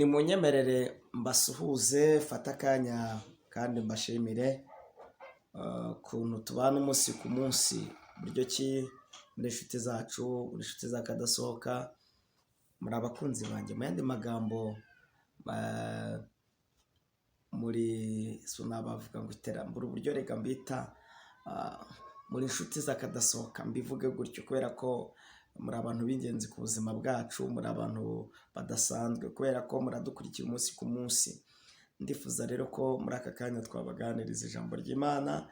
Nimunyemerere mbasuhuze, mfate akanya kandi mbashimire ukuntu tubana umunsi ku munsi, buryo ki muri inshuti zacu, muri inshuti z'akadasohoka, muri abakunzi banjye. Mu yandi magambo, muri sinabavuga ngo iterambere, uburyo reka mbita, muri inshuti z'akadasohoka, mbivuge gutyo kubera ko muri abantu b'ingenzi ku buzima bwacu, muri abantu badasanzwe kubera ko muradukurikira umunsi ku munsi. Ndifuza rero ko muri aka kanya twabaganiriza ijambo ry'Imana,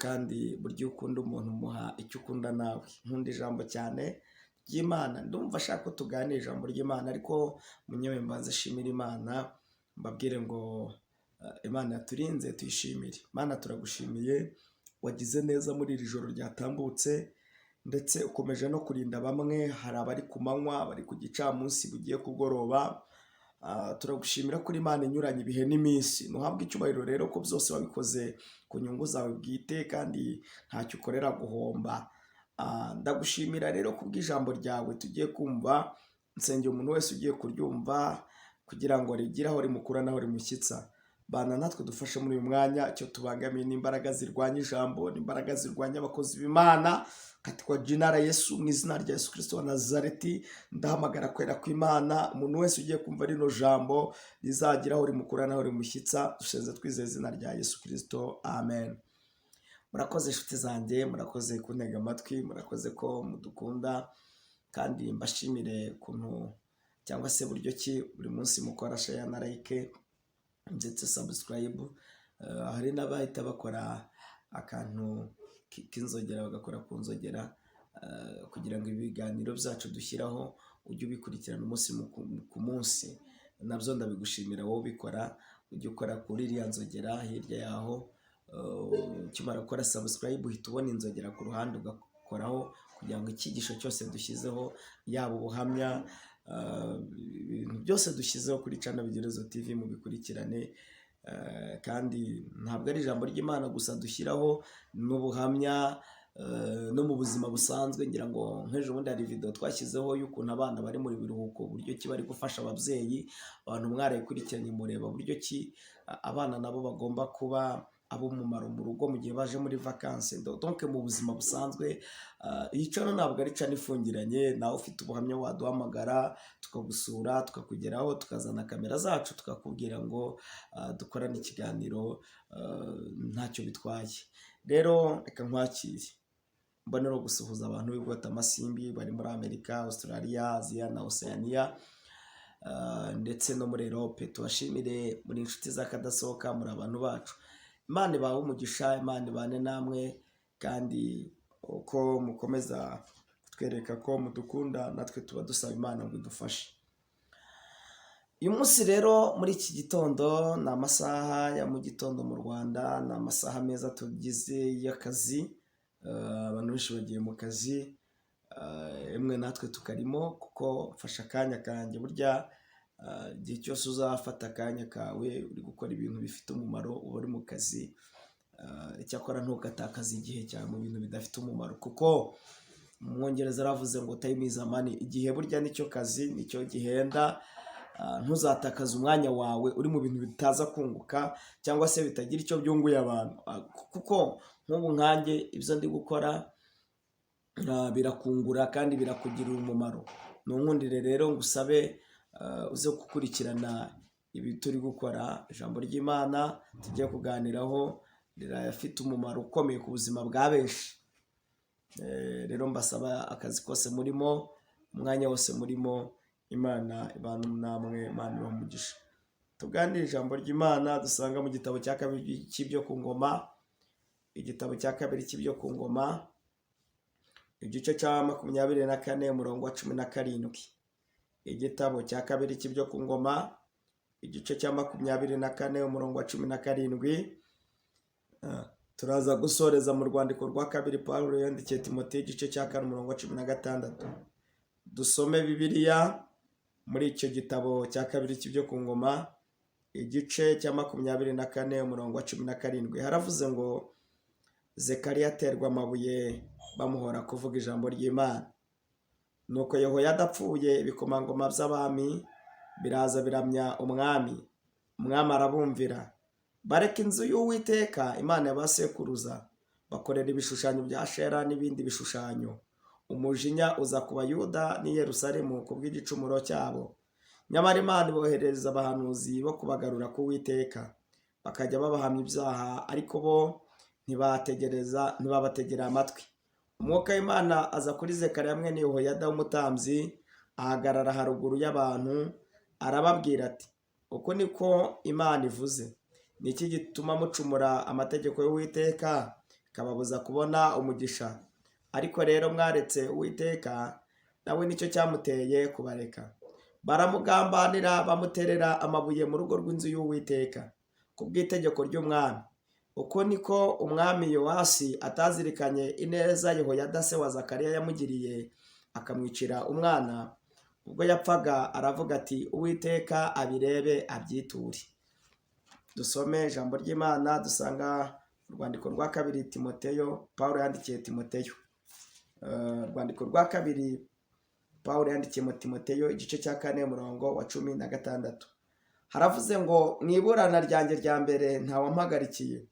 kandi burya iyo ukunda umuntu umuha icyo ukunda nawe. Nkunda ijambo cyane ry'Imana, ndumva ashaka ko tuganira ijambo ry'Imana, ariko munyemerere mbanze nshimire Imana, mbabwire ngo Imana yaturinze tuyishimire. Imana turagushimiye, wagize neza muri iri joro ryatambutse, ndetse ukomeje no kurinda bamwe, hari abari ku manywa, bari ku gicamunsi bugiye kugoroba, turagushimira ko Imana inyuranye ibihe n'iminsi. Ntuhabwe icyubahiro rero ko byose wabikoze ku nyungu zawe bwite kandi ntacyo ukorera guhomba. Ndagushimira rero kubw'ijambo ryawe tugiye kumva, nsengera umuntu wese ugiye kuryumva kugira ngo rigire aho rimukura n'aho rimushyitsa. Bana natwe dufashe muri uyu mwanya, icyo tubangamiye n'imbaraga zirwanya ijambo, n'imbaraga zirwanya abakozi b'Imana, katika jina la Yesu, mu izina rya Yesu Kristo wa Nazareti, ndahamagara kwera kw'Imana, umuntu wese ugiye kumva rino jambo rizagira aho rimukura n'aho rimushyitsa, dusenze twizeye izina rya Yesu Kristo, amen. Murakoze inshuti zanjye, murakoze kuntega amatwi, murakoze ko mudukunda, kandi mbashimire ukuntu cyangwa se buryo ki buri munsi mukora share na like ndetse subscribe. Hari n'abahita bakora akantu k'inzogera, bagakora ku nzogera kugira ngo ibiganiro byacu dushyiraho ujye ubikurikirana umunsi ku munsi. Nabyo ndabigushimira wowe ubikora, ujye ukora kuri iriya nzogera hirya yaho, ukimara gukora subscribe uhita ubona inzogera ku ruhande ugakoraho kugira ngo icyigisho cyose dushyizeho, yaba ubuhamya, ibintu byose dushyizeho kuri channel Bigerezo TV mubikurikirane, kandi ntabwo ari ijambo ry'Imana gusa dushyiraho, n'ubuhamya, no mu buzima busanzwe. Ngira ngo nk'ejo bundi hari video twashyizeho y'ukuntu abana bari mu biruhuko, uburyo ki bari gufasha ababyeyi, abantu mwarayikurikiranye mureba uburyo ki abana nabo bagomba kuba ab'umumaro mu rugo mu gihe baje muri vacances, donc mu buzima busanzwe. Iyi channel ntabwo ari channel ifungiranye, nawe ufite ubuhamya waduhamagara tukagusura, tukakugeraho, tukazana kamera zacu tukakubwira ngo dukorane ikiganiro, ntacyo bitwaye. Rero reka nkwakire, mboneraho gusuhuza abantu b'ibwotamasimbi bari muri Amerika, Australia, Aziya na Oceania, ndetse no muri Europe. Tubashimire, muri inshuti z'akadasohoka, muri abantu bacu. Imana ibahe umugisha, Imana ibane namwe, kandi uko mukomeza kutwereka ko mudukunda, natwe tuba dusaba Imana ngo idufashe. Uyu munsi rero muri iki gitondo, ni amasaha ya mu gitondo mu Rwanda, ni amasaha meza tugize y'akazi, abantu benshi bagiye mu kazi, emwe natwe tukarimo kuko mfashe akanya kanjye. Burya igihe cyose uzafata akanya kawe uri gukora ibintu bifite umumaro uba uri mu kazi, icyakora ntugatakaze igihe cyawe mu bintu bidafite umumaro, kuko Umwongereza yaravuze ngo "Time is money", igihe burya nicyo kazi, nicyo gihenda. Ntuzatakaze umwanya wawe uri mu bintu bitaza kunguka cyangwa se bitagira icyo byunguye abantu, kuko nk'ubu nkanjye ibyo ndi gukora birakungura kandi birakugirira umumaro. Nunkundire rero ngusabe uze gukurikirana ibi turi gukora. Ijambo ry'Imana tugiye kuganiraho rirafite umumaro ukomeye ku buzima bwa benshi. Rero mbasaba akazi kose murimo, umwanya wose murimo, Imana ibane namwe, Imana ibahe umugisha. Tuganire ijambo ry'Imana dusanga mu gitabo cya kabiri cy'ibyo ku ngoma, igitabo cya kabiri cy'ibyo ku ngoma, igice cya 24, umurongo wa 17. Igitabo cya kabiri cy'ibyo ku ngoma, igice cya 24, umurongo wa 17. Turaza gusoreza mu rwandiko rwa kabiri Pawulo yandikiye Timoteyo, igice cya 4, umurongo wa 16. Dusome Bibiliya muri icyo gitabo cya kabiri cy'ibyo ku ngoma, igice cya 24, umurongo wa 17. Haravuze ngo: Zekariya aterwa amabuye bamuhora kuvuga ijambo ry'Imana. Nuko Yehoyada apfuye, ibikomangoma by'abami Biraza biramya umwami. Umwami arabumvira. Bareka inzu y'Uwiteka Imana ya ba sekuruza, bakorera ibishushanyo bya Ashera n'ibindi bishushanyo. Umujinya uza ku Bayuda n'i Yerusalemu ku bw'igicumuro cyabo. Nyamara Imana iboherereza abahanuzi bo kubagarura ku Uwiteka, bakajya babahamya ibyaha, ariko bo ntibategereza, ntibabategera amatwi. Umwuka w'Imana aza kuri Zekariya mwene Yehoyada w'umutambyi, ahagarara haruguru y'abantu, arababwira ati: "Uku niko Imana ivuze: Ni iki gituma mucumura amategeko y'Uwiteka, ikababuza kubona umugisha? Ariko rero mwaretse Uwiteka, nawe nicyo cyamuteye kubareka." Baramugambanira, bamuterera amabuye mu rugo rw'inzu y'Uwiteka ku bw'itegeko ry'umwami. Uko niko umwami Yowasi atazirikanye ineza Yehoyada se wa Zakariya yamugiriye, akamwicira umwana. Ubwo yapfaga aravuga ati: "Uwiteka abirebe abyiture." Dusome ijambo ry'Imana dusanga mu rwandiko rwa kabiri Timoteyo, Pawulo yandikiye Timoteyo. Urwandiko rwa kabiri Pawulo yandikiye mu Timoteyo, igice cya 4, umurongo wa 16. Haravuze ngo: "Mu iburana ryanjye rya mbere ntawampagarikiye,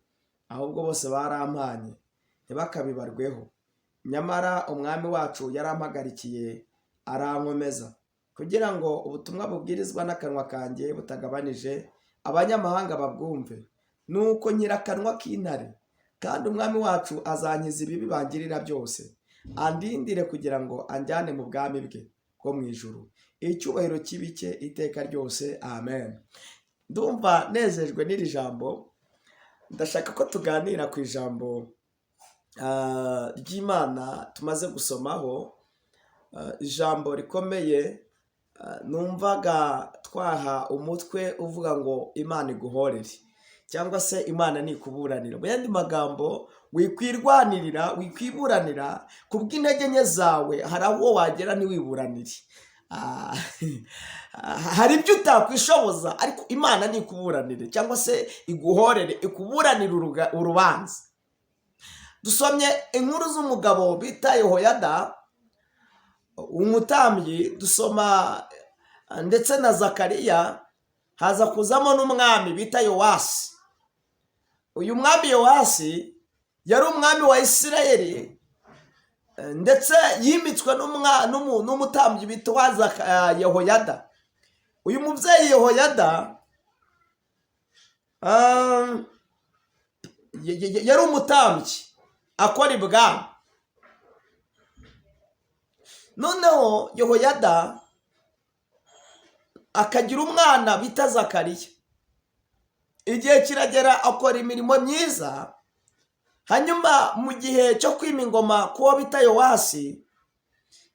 ahubwo bose barampanye, ntibakabibarweho. Nyamara umwami wacu yarampagarikiye arankomeza, kugira ngo ubutumwa bubwirizwa n'akanwa kanjye butagabanije abanyamahanga babwumve. Nuko nyirakanwa k'intare, kandi umwami wacu azankiza ibibi bangirira byose, andindire kugira ngo anjyane mu bwami bwe bwo mu ijuru. Icyubahiro kibe icye iteka ryose, amen." Ndumva nezejwe n'iri jambo. Ndashaka ko tuganira ku ijambo ry'Imana tumaze gusomaho, ijambo rikomeye numvaga twaha umutwe uvuga ngo "Imana iguhorere" cyangwa se "Imana nikuburanira". Mu yandi magambo, wikwirwanirira, wikwiburanira ku bw'intege nke zawe. Hari aho wagera ntiwiburanire. Hari ibyo utakwishoboza, ariko Imana nikuburanire cyangwa se iguhorere, ikuburanire urubanza. Dusomye inkuru z'umugabo bita Yehoyada umutambyi, dusoma ndetse na Zakariya, haza kuzamo n'umwami bita Yowasi. Uyu mwami Yowasi yari umwami wa Isirayeli, ndetse yimitswe n'umutambyi witwa Yehoyada. Uyu mubyeyi Yehoyada yari umutambyi akora ibwami. Noneho Yehoyada akagira umwana bita Zakariya. Igihe kiragera akora imirimo myiza. Hanyuma mu gihe cyo kwima ingoma kuwo bita Yowasi,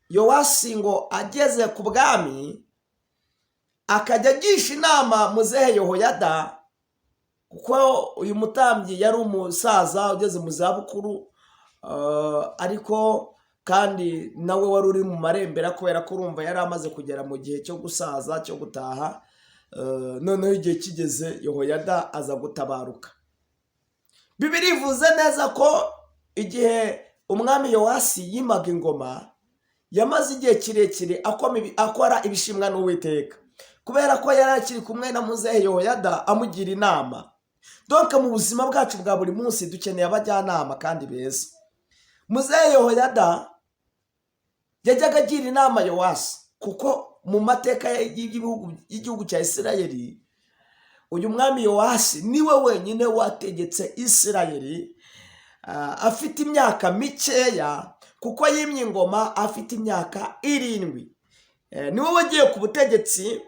Yowasi ngo ageze ku bwami akajya agisha inama muzehe Yehoyada, kuko uyu mutambyi yari umusaza ugeze mu zabukuru, ariko kandi nawe wari uri mu marembera, kubera ko urumva yari amaze kugera mu gihe cyo gusaza, cyo gutaha. Noneho igihe kigeze Yehoyada aza gutabaruka. Bibiliya ivuze neza ko igihe umwami Yowasi yimaga ingoma, yamaze igihe kirekire akora ibishimwa n'Uwiteka, kubera ko yari akiri kumwe na muzehe Yehoyada amugira inama. Donc mu buzima bwacu bwa buri munsi dukeneye abajyanama kandi beza. Muzehe Yehoyada yajyaga agira inama Yowasi, kuko mu mateka y'igihugu cya Isirayeli, uyu mwami Yowasi niwe wenyine wategetse Isirayeli afite imyaka mikeya, kuko yimye ingoma afite imyaka 7. Niwe wagiye ku butegetsi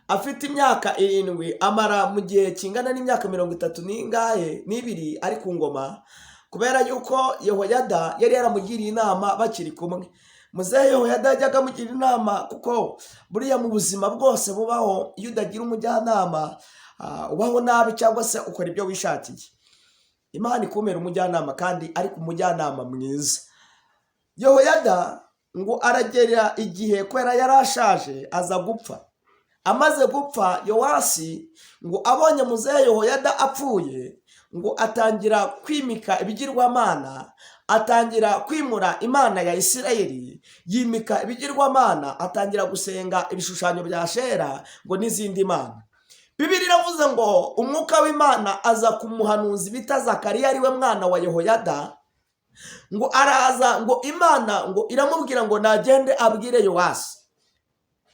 afite imyaka 7, amara mu gihe kingana n'imyaka 32 n'ibiri ari ku ngoma, kubera yuko Yehoyada yari yaramugiriye inama bakiri kumwe. Muzehe Yehoyada yajyaga amugira inama, kuko buriya mu buzima bwose bubaho, iyo udagira umujyanama ubaho nabi cyangwa se ukora ibyo wishakiye. Imana ikumera umujyanama, kandi ariko umujyanama mwiza. Yehoyada ngo aragera igihe, kubera yari ashaje, aza gupfa. Amaze gupfa, Yowasi ngo abonye muzehe Yehoyada apfuye Ngo atangira kwimika ibigirwamana, atangira kwimura Imana ya Isirayeli, yimika ibigirwamana, atangira gusenga ibishushanyo bya Shera ngo n'izindi mana. Bibiri iravuze ngo umwuka w'Imana aza ku muhanuzi bita Zakariya, ariwe mwana wa Yehoyada. Ngo araza, ngo Imana ngo iramubwira ngo nagende abwire Yowasi.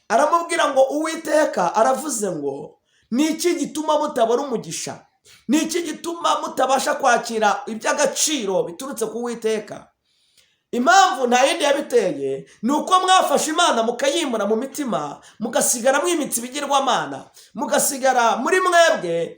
Aramubwira ngo: "Uwiteka aravuze ngo: ni iki gituma mutabona umugisha? Ni iki gituma mutabasha kwakira iby'agaciro biturutse ku Uwiteka? Impamvu nta yindi yabiteye, ni uko mwafashe Imana mukayimura mu mitima, mugasigara mwimitse ibigirwamana, mugasigara muri mwebwe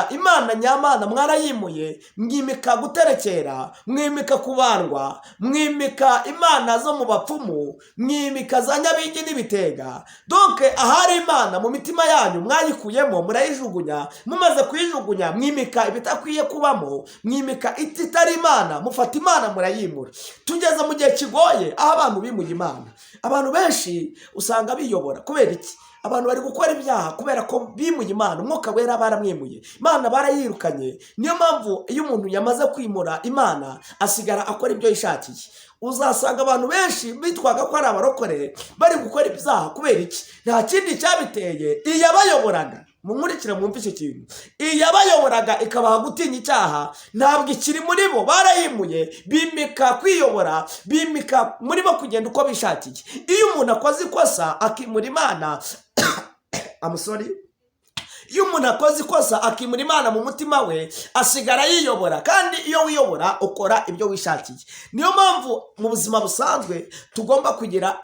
Imana nyamana mwarayimuye, mwimika guterekera, mwimika kubandwa, mwimika imana zo mu bapfumu, mwimika za nyabingi n'ibitega. Donc ahari Imana mu mitima yanyu mwayikuyemo, murayijugunya. Mumaze kuyijugunya, mwimika ibitakwiye kubamo, mwimika ititari Imana, mufata Imana murayimura." Tugeze mu gihe kigoye aho abantu bimuye Imana. Abantu benshi usanga biyobora. Kubera iki? Abantu bari gukora ibyaha kubera ko bimuye Imana. Umwuka Wera baramwimuye, Imana barayirukanye. Niyo mpamvu iyo umuntu yamaze kwimura Imana, asigara akora ibyo yishakiye. Uzasanga abantu benshi bitwaga ko ari abarokore bari gukora ibyaha. Kubera iki? Nta kindi cyabiteye. Iyabayoboraga, munkurikire mwumve icyo kintu, iyabayoboraga ikabaha gutinya icyaha ntabwo ikiri muri bo. Barayimuye, bimika kwiyobora, bimika muri bo kugenda uko bishakiye. Iyo umuntu akoze ikosa akimura Imana, amusori, iyo umuntu akoze ikosa akimura Imana mu mutima we, asigara yiyobora. Kandi iyo wiyobora, ukora ibyo wishakiye. Niyo mpamvu mu buzima busanzwe tugomba kugira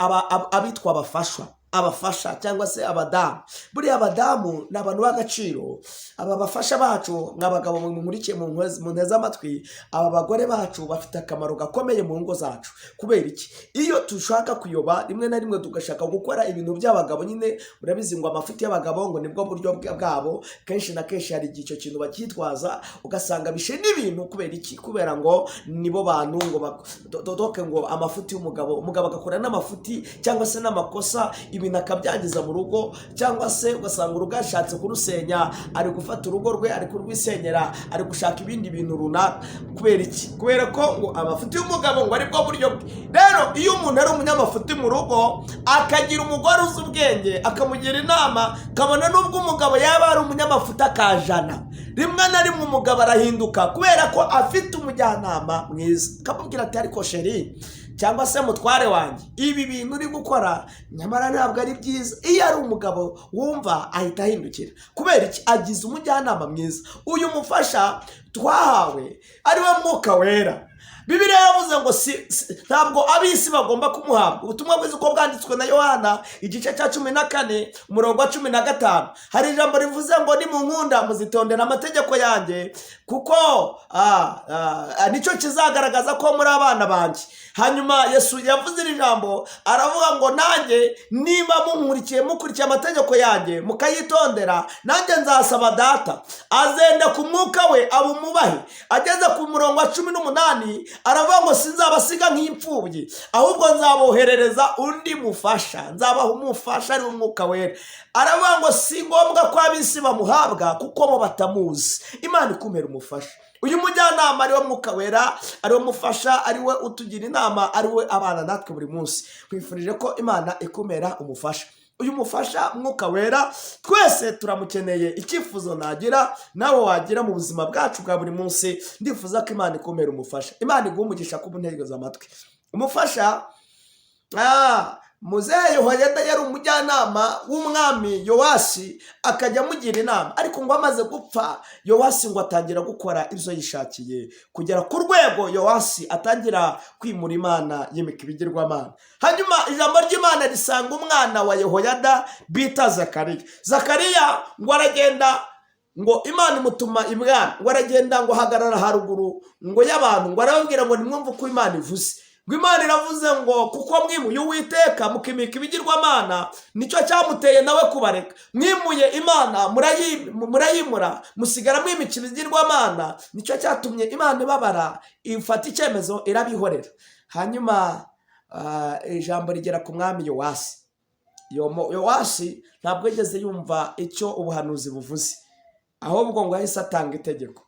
abitwa abafashwa, abafasha cyangwa se abadamu. Buriya abadamu ni abantu b'agaciro. Aba bafasha bacu, mwa bagabo mumurikiye mu nteze amatwi, aba bagore bacu bafite akamaro gakomeye mu ngo zacu. Kubera iki? Iyo dushaka kuyoba, rimwe na rimwe tugashaka gukora ibintu by'abagabo nyine, murabizi ngo amafuti y'abagabo ngo nibwo buryo bwabo. Kenshi na kenshi hari igihe icyo kintu bacyitwaza, ugasanga bishe n'ibintu. Kubera iki? Kubera ngo nibo bantu ngo dodoke ngo amafuti y'umugabo. Umugabo agakora n'amafuti cyangwa se n'amakosa, ibintu akabyangiza mu rugo, cyangwa se ugasanga urugo yashatse kurusenya, ari gufata urugo rwe ari kurwisenyera, ari gushaka ibindi bintu runaka. Kubera iki? Kubera ko ngo amafuti y'umugabo ngo aribwo buryo bwe. Rero iyo umuntu ari umunyamafuti mu rugo, akagira umugore uzi ubwenge akamugira inama, kabona n'ubwo umugabo yaba ari umunyamafuti akajana, rimwe na rimwe umugabo arahinduka kubera ko afite umujyanama mwiza, akamubwira ati: "Ariko chéri, cyangwa se mutware wanjye, ibi bintu uri gukora nyamara ntabwo ari byiza." Iyo ari umugabo wumva, ahita ahindukira. Kubera iki? Agize umujyanama mwiza. Uyu mufasha twahawe ariwe Mwuka Wera, Bibiliya yavuze ngo ntabwo ab'isi bagomba kumuhabwa. Ubutumwa bwiza uko bwanditswe na Yohana, igice cya 14, umurongo wa 15, hari ijambo rivuze ngo: "Nimunkunda muzitondera amategeko yanjye, kuko nicyo kizagaragaza ko muri abana banjye." Hanyuma Yesu yavuze iri jambo, aravuga ngo: "Nanjye niba munkurikiye, mukurikiye amategeko yanjye mukayitondera, nanjye nzasaba Data, azenda ku mwuka we abumubahe." Ageze ku murongo wa 18, aravuga ngo: "Sinzabasiga nk'imfubyi, ahubwo nzaboherereza undi mufasha, nzabaha umufasha ari Umwuka Wera." Aravuga ngo si ngombwa ko ab'isi bamuhabwa kuko bo batamuzi. Imana ikumera umufasha. Uyu mujyanama ariwe Mwuka Wera, ariwe mufasha, ariwe utugira inama, ariwe abana natwe buri munsi. Nkwifurije ko Imana ikumera umufasha. Uyu mufasha Mwuka Wera twese turamukeneye. Icyifuzo nagira, nawe wagira mu buzima bwacu bwa buri munsi, ndifuza ko Imana ikumera umufasha. Imana iguha umugisha kuba untegeza amatwi. Umufasha, muzehe Yehoyada yari umujyanama w'umwami Yowasi, akajya amugira inama. Ariko ngo amaze gupfa, Yowasi ngo atangira gukora ibyo yishakiye, kugera ku rwego Yowasi atangira kwimura Imana, yimika ibigirwamana. Hanyuma ijambo ry'Imana risanga umwana wa Yehoyada bita Zakariya. Zakariya ngo aragenda, ngo Imana imutuma ibwami, ngo aragenda, ngo ahagarara haruguru ngo y'abantu, ngo arababwira ngo: "Nimwumve uko Imana ivuze." Ngo Imana iravuze ngo: "Kuko mwimuye Uwiteka mukimika ibigirwamana, nicyo cyamuteye nawe kubareka. Mwimuye Imana, murayimura, musigara mwimika ibigirwamana, nicyo cyatumye Imana ibabara, ifata icyemezo irabihorera." Hanyuma ijambo rigera ku mwami Yowasi. Yowasi ntabwo yigeze yumva icyo ubuhanuzi buvuze, ahubwo ngo yahise atanga itegeko.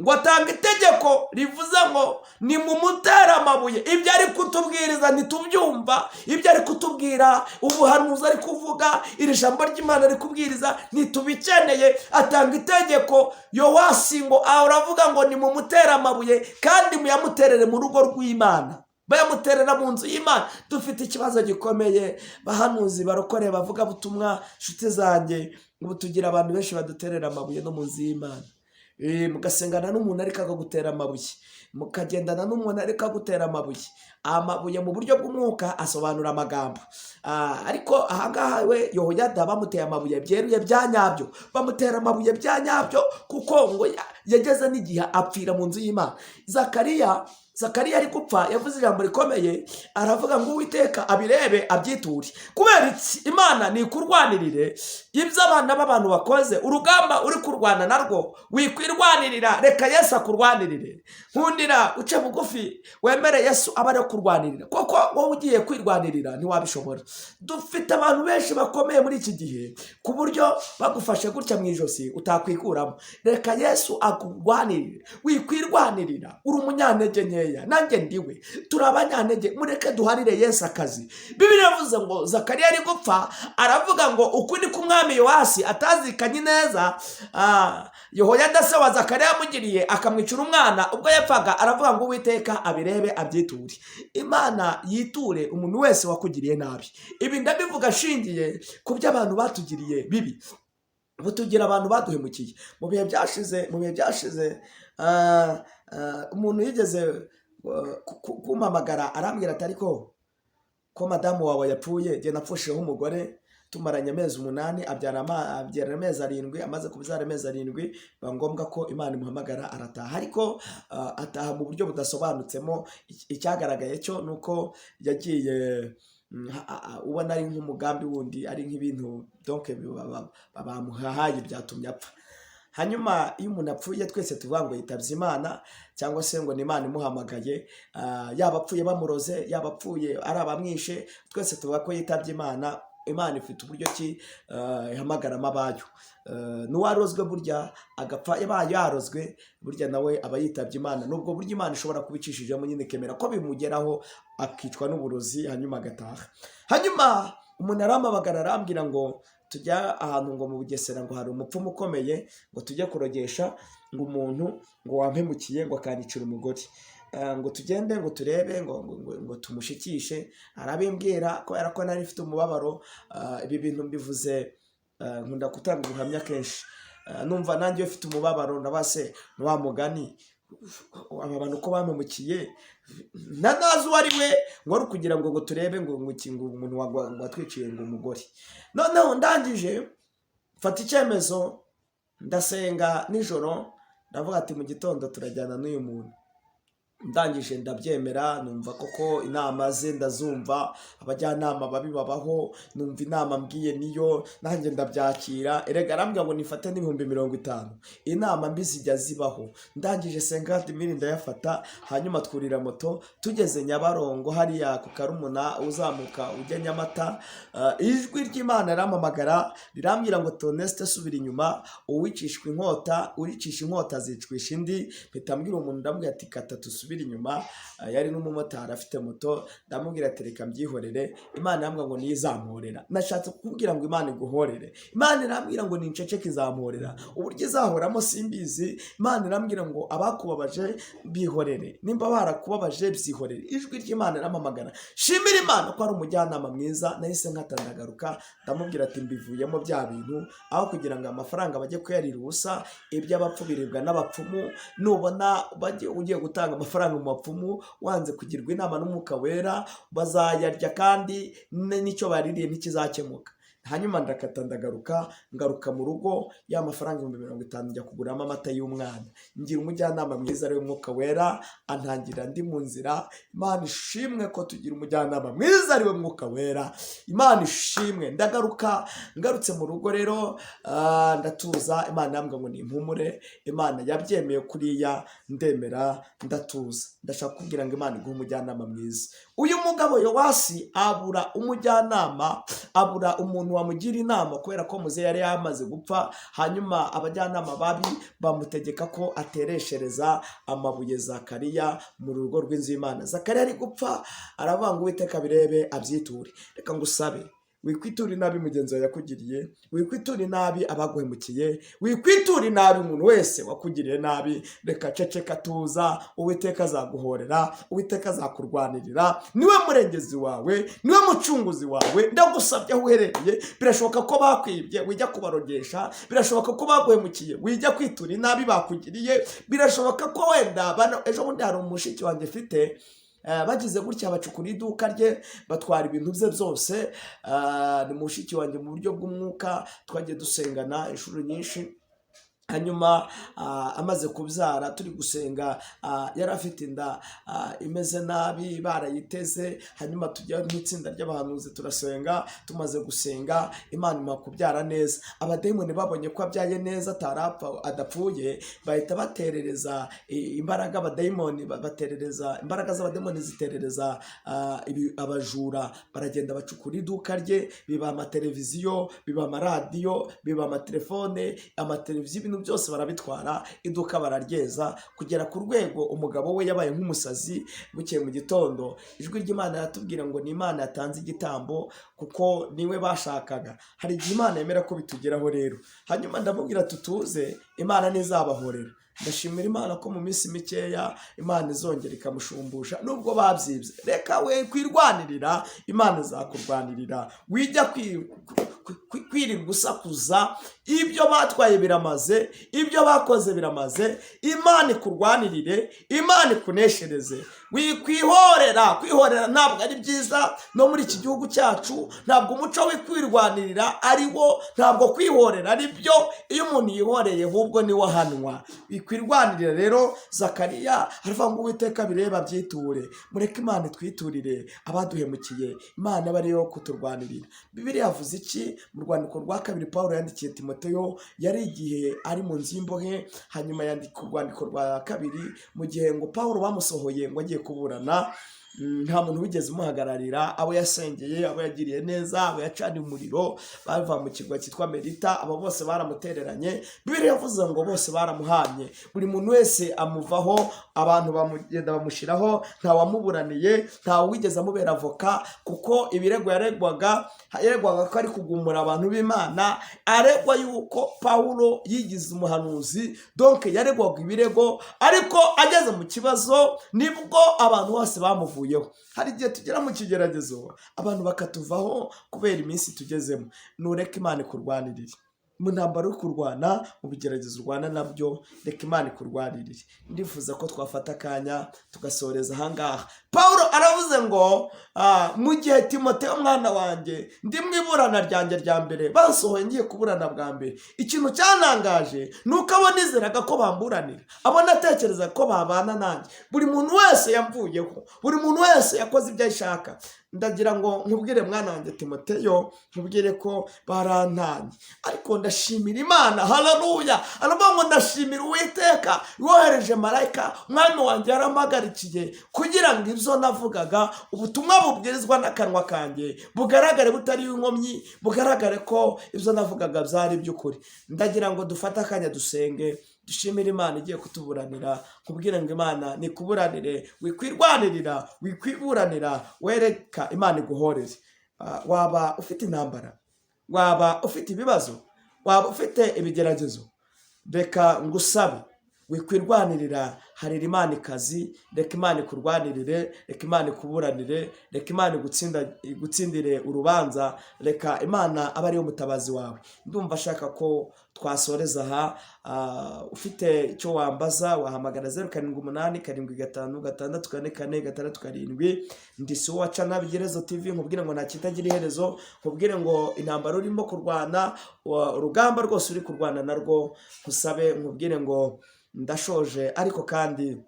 Ngo atanga itegeko rivuze ngo ni mumutere amabuye. Ibyo ari kutubwiriza ntitubyumva, ibyo ari kutubwira, ubuhanuzi ari kuvuga, iri jambo ry'Imana ari kubwiriza, ntitubikeneye. Atanga itegeko Yowasi ngo aravuga ngo ni mumutere amabuye, kandi muyamuterere mu rugo rw'Imana. Bayamuterera mu nzu y'Imana. Dufite ikibazo gikomeye, bahanuzi, barokore, bavuga butumwa, inshuti zanjye. Ubu tugira abantu benshi baduterera amabuye no mu nzu y'Imana. Mugasengana n'umuntu ariko akagutera amabuye, mukagendana n'umuntu ariko agutera amabuye. Amabuye mu buryo bw'umwuka asobanura amagambo. Ariko ahangaha we Yehoyada bamuteye amabuye byeruye bya nyabyo, bamutera amabuye bya nyabyo, kuko ngo yageze n'igihe apfira mu nzu y'Imana. Zakariya ari gupfa yavuze ijambo rikomeye, aravuga ngo Uwiteka abirebe abyiture. Kubera iki? Imana nikurwanirire. Ibyo abana b'abantu bakoze, urugamba uri kurwana narwo wikwirwanirira, reka Yesu akurwanirire. Nkundira uce bugufi, wemere Yesu aba ari kurwanirira, kuko wowe ugiye kwirwanirira ntiwabishobora. Dufite abantu benshi bakomeye muri iki gihe, ku buryo bagufashe gutya mu ijosi utakwikuramo. Reka Yesu akurwanirire, wikwirwanirira. Uri umunyantege nkeya, nanjye ndiwe, turi abanyantege. Mureke duharire Yesu akazi. Bibiliya yavuze ngo Zakariya ari gupfa aravuga ngo uku ni umwami Yowasi atazikanye neza, Yehoyada se wa Zakariya yamugiriye akamwicira umwana. Ubwo yapfaga aravuga ngo Uwiteka abirebe abyiture. Imana yiture umuntu wese wakugiriye nabi. Ibi ndabivuga ashingiye ku byo abantu batugiriye bibi. Ubu tugira abantu baduhemukiye mu bihe byashize. Mu bihe byashize umuntu yigeze kumpamagara, arambwira ati: "Ariko ko madamu wawe yapfuye?" Njye napfushijeho umugore tumaranye amezi 8, abyara amezi 7. Amaze kubyara amezi 7, biba ngombwa ko Imana imuhamagara arataha, ariko ataha mu buryo budasobanutsemo. Icyagaragaye cyo ni uko yagiye ubona ari nk'umugambi wundi, ari nk'ibintu donc bamuhaye byatumye apfa. Hanyuma iyo umuntu apfuye twese tuvuga ngo yitabye Imana, cyangwa se ngo ni Imana imuhamagaye. Yaba apfuye bamuroze, yaba apfuye ari abamwishe, twese tuvuga ko yitabye Imana. Imana ifite uburyo ki ihamagaramo abayo. N'uwarozwe burya agapfa yabaye yarozwe, burya nawe aba yitabye Imana. Nubwo buryo Imana ishobora kubicishijemo nyine, ikemera ko bimugeraho akicwa n'uburozi, hanyuma agataha. Hanyuma umuntu arampamagara, arambwira ngo tujya ahantu ngo mu Bugesera, ngo hari umupfumu ukomeye, ngo tujye kurogesha ngo umuntu ngo wampemukiye, ngo akanicira umugore, ngo tugende ngo turebe ngo tumushikishe. Arabimbwira kubera ko nari mfite umubabaro. Ibi bintu mbivuze, nkunda gutanga ubuhamya kenshi. Numva nanjye iyo mfite umubabaro ndabase ni wa mugani, aba bantu ko bampemukiye ntanazi uwo ari we, ngo ari ukugira ngo turebe ngo umuntu ngo watwiciye ngo umugore. Noneho ndangije mfata icyemezo, ndasenga nijoro, ndavuga ati: "Mu gitondo turajyana n'uyu muntu." Ndangije ndabyemera, numva koko inama ze ndazumva. Abajyanama babi babaho. Numva inama mbwiye niyo, nanjye ndabyakira. Erega arambwira ngo nifate n'50,000. Inama mbi zijya zibaho. Ndangije 50 mille ndayafata, hanyuma twurira moto. Tugeze Nyabarongo hariya ku Karumuna, uzamuka ujya Nyamata, ijwi ry'Imana rirampamagara, rirambwira ngo: "Tonesite, subira inyuma. Uwicishwa inkota, uricisha inkota azicwisha indi." Mpita mbwira umuntu, ndamubwira ati: "Kata dusubire inyuma." Yari n'umumotari afite moto. Ndamubwira ati: "Reka mbyihorere, Imana irambwira ngo niyo izamporera." Nashatse kukubwira ngo Imana iguhorere. Imana irambwira ngo ninceceke izamporera. Uburyo izahoramo simbizi. Imana irambwira ngo abakubabaje bihorere, nimba barakubabaje byihorere. Ijwi ry'Imana irampamagara. Shimira Imana ko ari umujyanama mwiza. Nahise nkata ndagaruka, ndamubwira ati: "Mbivuyemo bya bintu, aho kugira ngo amafaranga bajye kuyarira ubusa." Iby'abapfu biribwa n'abapfumu. Nubona ugiye gutanga amafaranga mu bapfumu wanze kugirwa inama n'Umwuka Wera, bazayarya kandi n'icyo baririye ntikizakemuka. Hanyuma ndakata ndagaruka, ngaruka mu rugo, ya mafaranga 50,000 njya kuguramo amata y'umwana. Ngira umujyanama mwiza ariwe Mwuka Wera, antangira ndi mu nzira. Imana ishimwe ko tugira umujyanama mwiza ariwe Mwuka Wera. Imana ishimwe. Ndagaruka, ngarutse mu rugo rero, ndatuza. Imana yambwira ngo nimpumure. Imana yabyemeye kuriya, ndemera ndatuza. Ndashaka kubwira ngo Imana iguhe umujyanama mwiza. Uyu mugabo Yowasi abura umujyanama, abura umuntu. umuntu wamugira inama, kubera ko muzehe yari yamaze gupfa. Hanyuma abajyanama babi bamutegeka ko atereshereza amabuye Zakariya mu rugo rw'inzu y'Imana. Zakariya ari gupfa aravuga ngo "Uwiteka birebe abyiture." Reka ngusabe, wikwitura inabi mugenzi wawe yakugiriye, wikwitura inabi abaguhemukiye, wikwitura inabi umuntu wese wakugiriye nabi. Reka ceceka, tuza, Uwiteka azaguhorera, Uwiteka azakurwanirira. Niwe murengezi wawe, niwe mucunguzi wawe. Ndagusabye, aho uherereye, birashoboka ko bakwibye, wijya kubarogesha. Birashoboka ko baguhemukiye, wijya kwitura inabi bakugiriye. Birashoboka ko wenda ejo bundi hari umushiki wanjye mfite, bagize gutya bacukura iduka rye, batwara ibintu bye byose. Ni mushiki wanjye mu buryo bw'umwuka, twagiye dusengana inshuro nyinshi. Hanyuma amaze kubyara turi gusenga, yari afite inda imeze nabi, barayiteze. Hanyuma tujya mu itsinda ry'abahanuzi turasenga. Tumaze gusenga, Imana imuha kubyara neza. Abadayimoni babonye ko abyaye neza, atarapfa, adapfuye, bahita baterereza imbaraga. Abadayimoni baterereza imbaraga z'abadayimoni, ziterereza abajura, baragenda bacukura iduka rye, biba amateleviziyo, biba amaradiyo, biba amatelefone, amateleviziyo, ibintu byose barabitwara, iduka bararyeza, kugera ku rwego umugabo we yabaye nk'umusazi. Bukeye mu gitondo ijwi ry'Imana riratubwira ngo ni Imana yatanze igitambo, kuko niwe bashakaga. Hari igihe Imana yemera ko bitugeraho rero. Hanyuma ndamubwira, tutuze, Imana ntizabahorera. Ndashimira Imana ko mu minsi mikeya Imana izongera ikamushumbusha nubwo babyibye. Reka we kwirwanirira, Imana izakurwanirira. Wijya kwirirwa usakuza, ibyo batwaye biramaze, ibyo bakoze biramaze. Imana ikurwanirire, Imana ikuneshereze. Wikwihorera, kwihorera ntabwo ari byiza. No muri iki gihugu cyacu ntabwo umuco wo kwirwanirira ari wo, ntabwo kwihorera ari byo. Iyo umuntu yihoreye ahubwo niwe ahanwa. Wikwirwanirira rero. Zakariya aravuga ngo "Uwiteka bireba byiture." Mureke Imana itwiturire abaduhemukiye, Imana aba ariyo kuturwanirira. Bibiliya yavuze iki mu rwandiko rwa kabiri Paul yandikiye Timoteyo? Yari igihe ari mu nzu y'imbohe, hanyuma yandika urwandiko rwa kabiri mu gihe ngo Paul bamusohoye ngo agiye kuburana. Nta muntu wigeze umuhagararira. Abo yasengeye, abo yagiriye neza, abo yacaniye umuriro bava mu kirwa cyitwa Merita, abo bose baramutereranye. Bibiliya yavuze ngo bose baramuhanye, buri muntu wese amuvaho, abantu bamugenda bamushyiraho, nta wamuburaniye, nta wigeze amubera avoka, kuko ibirego yaregwaga, yaregwaga ko ari kugumura abantu b'Imana, aregwa yuko Pawulo yigize umuhanuzi. Donc yaregwaga ibirego, ariko ageze mu kibazo nibwo abantu bose bamuvuyeho. Hari igihe tugera mu kigeragezo abantu bakatuvaho kubera iminsi tugezemo. Nureke Imana ikurwanirire mu ntambara uri kurwana, mu bigeragezo urwana nabyo, reka Imana ikurwanirire. Ndifuza ko twafata akanya tugasoreza ahangaha. Paul aravuze ngo mu gihe Timoteyo mwana wanjye, ndi mu iburana ryanjye rya mbere, bansohoye ngiye kuburana bwa mbere, ikintu cyanangaje ni uko abo nizeraga ko bamburanira, abo natekereza ko babana nanjye, buri muntu wese yamvuyeho, buri muntu wese yakoze ibyo ashaka. Ndagira ngo nkubwire, mwana wanjye Timoteyo, nkubwire ko barantanye, ariko ndashimira Imana. Haleluya! Aravuga ngo ndashimira Uwiteka wohereje marayika, umwami wanjye yarampagarikiye, kugira ngo ibyo navugaga, ubutumwa bubwirizwa n'akanwa kanjye, bugaragare butari inkomyi, bugaragare ko ibyo navugaga byari iby'ukuri. Ndagira ngo dufate akanya dusenge, dushimire Imana igiye kutuburanira. Nkubwire ngo Imana nikuburanire, wikwirwanirira, wikwiburanira, wereka Imana iguhorere. Waba ufite intambara, waba ufite ibibazo, waba ufite ibigeragezo, reka ngusabe, wikwirwanirira, harira Imana ikazi. Reka Imana ikurwanirire, reka Imana ikuburanire, reka Imana igutsindire urubanza, reka Imana abe ariyo mutabazi wawe. Ndumva ashaka ko twasoreza aha. Ufite icyo wambaza wahamagara 0787564467. Ndi si waca Nabigerezo TV. Nkubwire ngo nta kitagira iherezo. Nkubwire ngo intambara urimo kurwana, urugamba rwose uri kurwana narwo, nkusabe nkubwire ngo ndashoje. Ariko kandi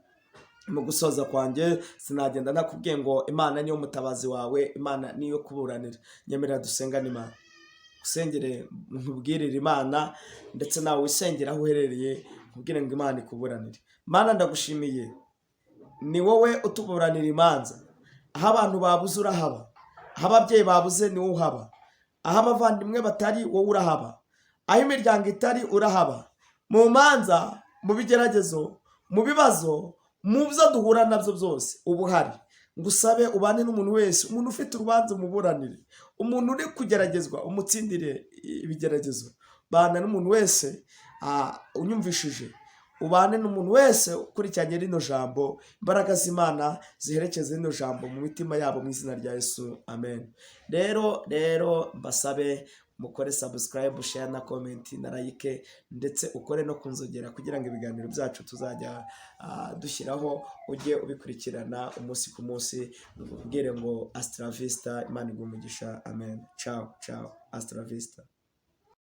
mu gusoza kwanjye sinagenda nakubwiye ngo Imana niyo mutabazi wawe, Imana niyo kuburanira. Nyemerera dusengane Imana, usengere, nkubwirire Imana, ndetse nawe wisengera aho uherereye, nkubwire ngo Imana ikuburanire. Mana, ndagushimiye, ni wowe utuburanira imanza. Aho abantu babuze urahaba, aho ababyeyi babuze ni wowe uhaba. Aho abavandimwe batari, wowe urahaba. Aho imiryango itari, urahaba. Mu manza, mu bigeragezo, mu bibazo, mu byo duhura nabyo byose, uba uhari. Ngusabe ubane n'umuntu wese, umuntu ufite urubanza umuburanire, umuntu uri kugeragezwa umutsindire ibigeragezo. Bana n'umuntu wese unyumvishije, ubane n'umuntu wese ukurikiranye rino jambo. Imbaraga z'Imana ziherekeze rino jambo mu mitima yabo, mu izina rya Yesu, amen. Rero mbasabe mukore subscribe, share na comment na like, ndetse ukore no ku nzogera kugira ngo ibiganiro byacu tuzajya dushyiraho ujye ubikurikirana umunsi ku munsi. Ubwire ngo hasta la vista. Imana iguhe umugisha, amen. Ciao ciao, hasta la vista.